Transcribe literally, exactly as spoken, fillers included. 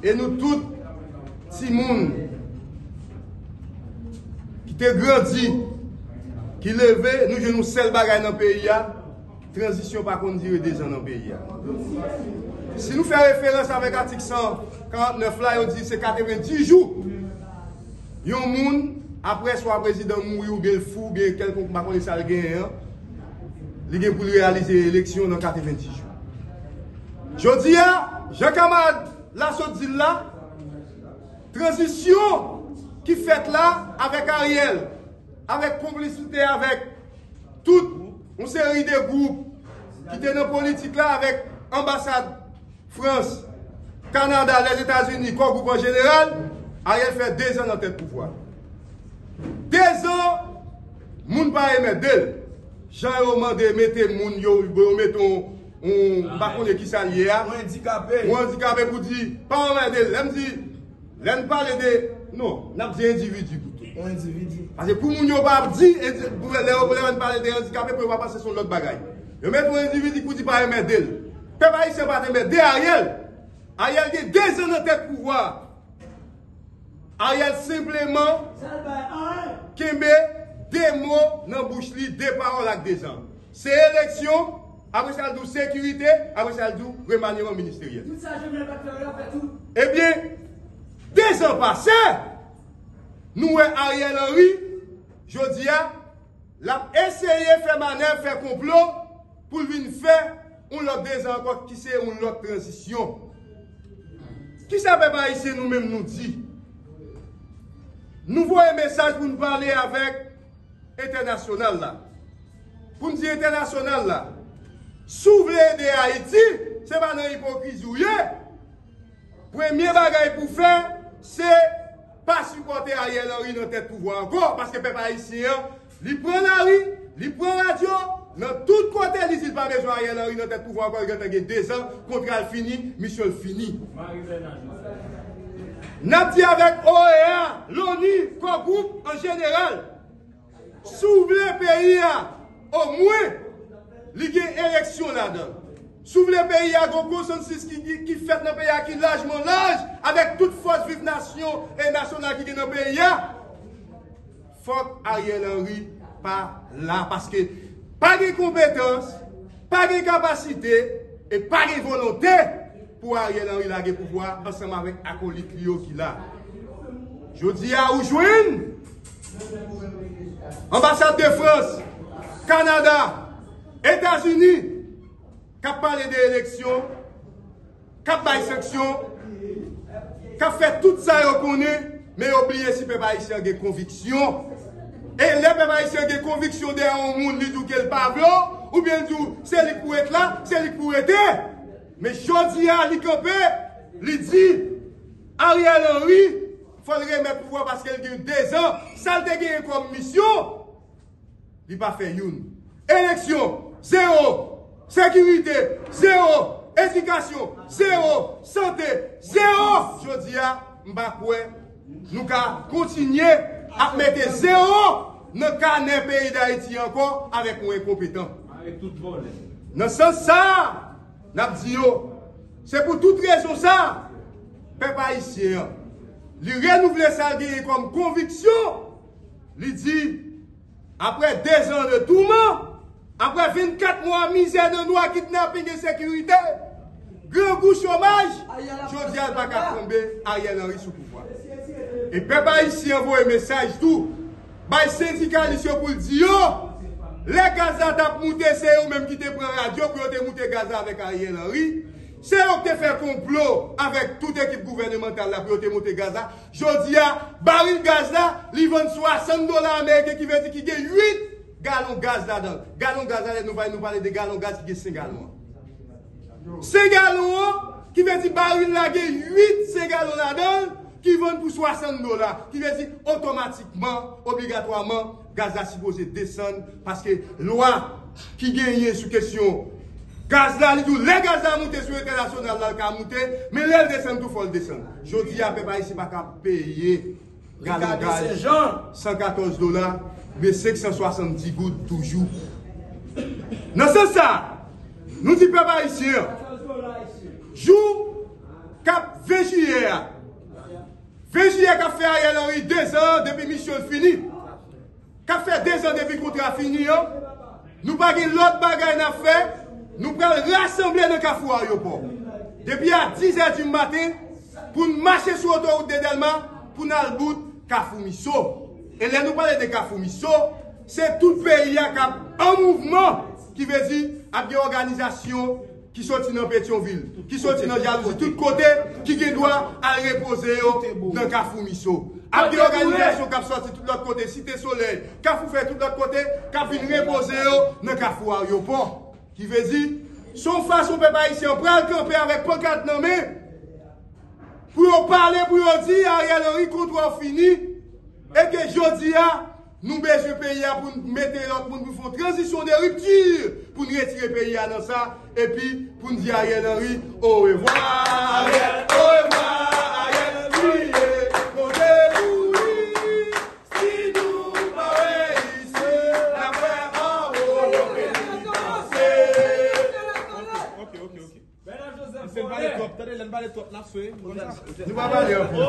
E nou tout, timoun ki te grandi, ki leve, nou jwenn yon sèl bagay nan peyi a, tranzisyon pa konn dire de zan nan peyi a. Si nou fè referans avèk atik san karant nèf la, yo di se katrevenndis jou. Yon moun, apre swa prezidan mouri oubyen l fou, oubyen kèlkonk, m pa konnen sa l genyen an, li gen pou l reyalize eleksyon nan katrevenndis jou. Jodi a, jan kamarad la sot di l la, tranzisyon ki fèt la avèk Ariel, avèk konplisite avèk tout yon seri de gwoup ki te nan politik la, avèk anbasad Frans, Kanada, Lèzetazini, Kò Gwoup an jeneral, Ariel fè de zan nan tèt pouvwa. De zan, moun pa anmède l. Jan yo mande mete moun yo, yo mete yon, yon, m pa konnen ki sa l ye a. Yon andikape. Yon andikape pou di, pa anmède l. Lè m di, lè n pale de, non, n ap di endividi pito. Yon endividi. Paske pou moun yo pa ap di, endi- pou lè yo, lè yo pale de andikape, pou yo pa panse se yon lòt bagay. Yo mete yon endividi pou di pa anmède l. Pèp ayisyen pa t anmède Ariel. Ariel gen de zan nan tèt pouvwa. Ariel senpleman kenbe de mo nan bouch li, de pawòl ak de zan. Se eleksyon, apre sa l di w sekirite, apre sa l di w remaniman ministeryèl. Tout sa Jovenel pa t fè yo, l ap fè tou. Ebyen, de zan pase, nou wè Ariel Henry, jodi a, l ap eseye fè manèv, fè konplo pou l vin fè yon lòt de zan ankò, ki se yon lòt tranzisyon. Kisa pèp ayisyen nou menm nou di? Nou voye mesaj pou n pale avèk entènasyonal la. Pou n di entènasyonal la, si w vle ede Ayiti, se pa nan ipokrizi w ye. Premye bagay pou fè, se pa sipòte Ariel Henry nan tèt pouvwa ankò, paske pèp ayisyen an, li pran lari, li pran radyo, nan tout kote li di l pa bezwen Ariel Henry nan tèt pouvwa ankò, li gentan gen de zan, kontra l fini, misyon l fini. N ap di avèk O E A, Loni, Kò Gwoup an jeneral, si w vle peyi a, omwen, li gen eleksyon ladan l. Si w vle peyi a, gen yon konsansis ki, ki, ki fèt nan peyi a, ki lajman laj, avèk tout fòs viv nasyon e nasyonal ki gen nan peyi a. Fòk Ariel Henry pa la, paske pa gen konpetans, pa gen kapasite, e pa gen volonte pou Ariel Henry lage pouvwa ansanm avèk akolit li yo ki la. Jodi a, ou jwenn anbasad de Frans, Kanada, Etazini, k ap pale de eleksyon, k ap bay sanksyon, k ap fè tout sa yo konnen, men yo bliye si pèp ayisyen an gen konviksyon. E lè pèp ayisyen an gen konviksyon dèyè yon moun, li di w ke l pa vle w, oubyen l di w se li k pou ret la, se li k pou rete. Men jodi a, li kanpe, li di Ariel Henry, fò l remèt pouvwa paske l gen de zan. Sa l te genyen kòm misyon, li pa fè youn. Eleksyon, zewo. Sekirite, zewo. Edikasyon, zewo. Sante, zewo. Jodi a, m pa kwè nou ka kontinye ap mete zewo nan kanè peyi Dayiti ankò avèk yon enkonpetan. Nan sans sa a, n ap di yo, se pou tout rezon sa a, pèp ayisyen an, li renouvle sa l genyen kòm konviksyon, li di, apre de zan de touman, apre vennkat mwa mizè nan nwa, kidnaping, ensekirite, grangou, chomaj, jodi a l pa ka tonbe Ariel Henry sou pouvwa. E pèp ayisyen an voye mesaj tou bay sendikalis yo pou l di yo, lè gaz la t ap moute, se yo menm ki te pran radyo pou yo te moute gaz la avèk Ariel Henry. Se yo ki te fè konplo avèk tout ekip gouvènemantal la pou yo te moute gaz la. Jodi a, baril gaz la, li vann swasant dola ameriken, ki vle di ki gen uit galon gaz ladan l. Galon gaz la, lè nou pale, nou pale de galon gaz ki gen senk galon an. Senk galon an, ki vle di baril la gen uit senk galon ladan l, ki vann pou swasant dola, ki vle di otomatikman, obligatwaman, gaz la sipoze desann, paske lwa ki genyen sou kesyon gaz la, li di w lè gaz la moute sou entènasyonal la, l ka moute, men lè l desann tou, fò l desann. Jodi a, pèp ayisyen pa ka peye galon gaz san katòz dola, men senk san swasanndis goud toujou. Nan sans sa, nou di pèp ayisyen an, jou k ap ven jiyè a. Ven jiyè k ap fè Ariel Henry dezan depi misyon l fini. K ap fè dezan depi kontra fini an. Nou pa gen lòt bagay n ap fè. Nou pral rasanble nan Kafou Aryopò. Depi a dizè di maten, pou n mache sou otowout de Dèlma, pou n al bout Kafou Miso. E lè nou pale de Kafou Miso, se tout peyi a k ap an mouvman, ki vle di ap gen òganizasyon ki soti nan Petyonvil, ki soti nan Jalouzi, tout kote, ki gen dwa al repoze yo nan Kafou Miso. Ap gen òganizasyon k ap soti tout lòt kote, Site Solèy, Kafou Fè, tout lòt kote, k ap vin repoze yo nan Kafou Aryopò. Ki vle di, se yon fason pèp ayisyen an pral kanpe avèk pankat nan men, pou yo pale, pou yo di Ariel Henry kontra w fini, e ke jodi a, nou bezwen peyi a pou n mete lòt moun, pou n fè yon tranzisyon de ripti, pou n retire peyi a nan sa, epi pou n di Ariel Henry orevwa. Ariel, orevwa, Ariel, kriye, monte pou li. Si nou pa reyisi, n ap fè anwo yon peyi panse. Ok, ok, ok. Misye pale twòp, tande lè n pale twòp, n ap swe. Nou pa pale anpil.